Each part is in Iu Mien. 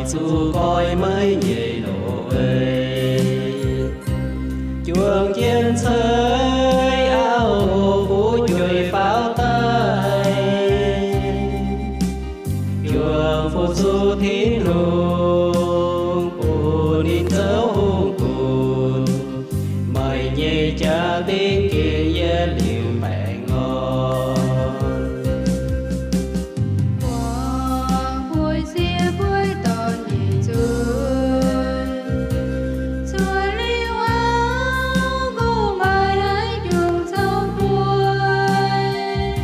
zuqc nqoi meih nyei loz-ei. Juangc jienv ceix auv fu'jueiv faaux daaih, juangc fuqv zuqc Tin-Hungh bun ninh zoux hungh gunv. Meih nyei jaa-dingh gengh yietc liuz baengh orn. Bueix siev bueix dorn nyei zuiz, cuotv liuz auv, kungx maaih haaix nyungc zoux bueix.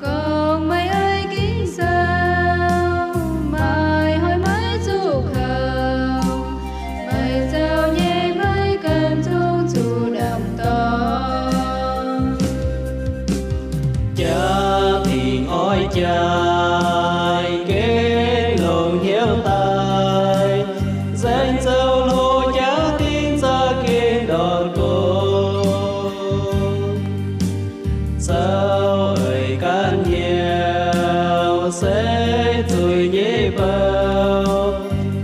Gorngv meih oix gengh zoux, maaih hnoi maiv zuqc kouv. Meih zoux nyei maiv ganh zungv zuqc ndamc dorngx. Jaa-dingh oix jaaix, gengh longc hnyouv daaih. Nzaeng zoux hlo jaa-dingh za'gengh ndortv go. Zoux eix ganh hnyouv se zuiz nyei bou,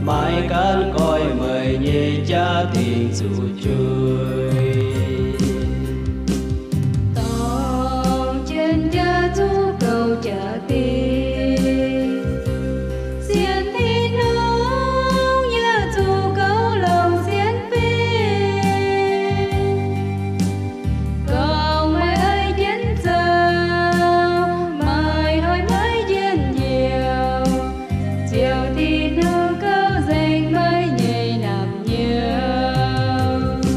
maiv ganh goiv meih nyei jaa-dingh zuqc juix. Dorng jienv jaax zuqc gouv jaa-dingh, sienx Tin-Hungh yaac zuqc gouv longc sienx fim. Gorngv meih oix jienv zoux, maaih hnoi maiv njien-youh, ziouc Tin-Hungh gauh nzengc meih nyei naamh nyouz.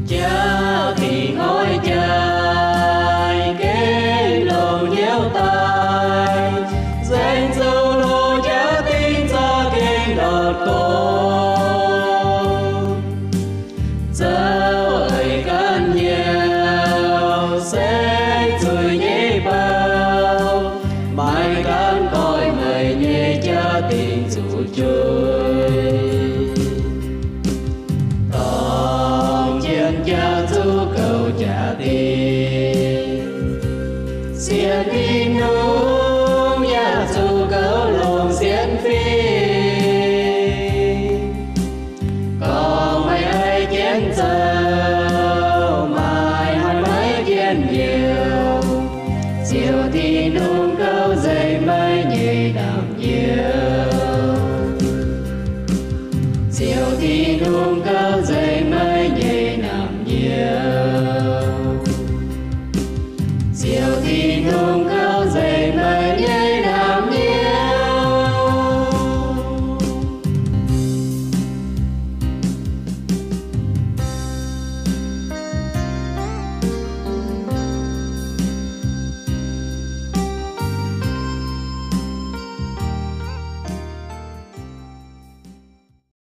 Jaa-dingh oix jaaix, gengh longc hnyouv daaih. Nzaeng zoux hlo jaa-dingh za'gengh ndortv go. Zoux eix ganh hnyouv se zuiz nyei bou, maiv ganh goiv meih nyei jaa-dingh zuqc juix.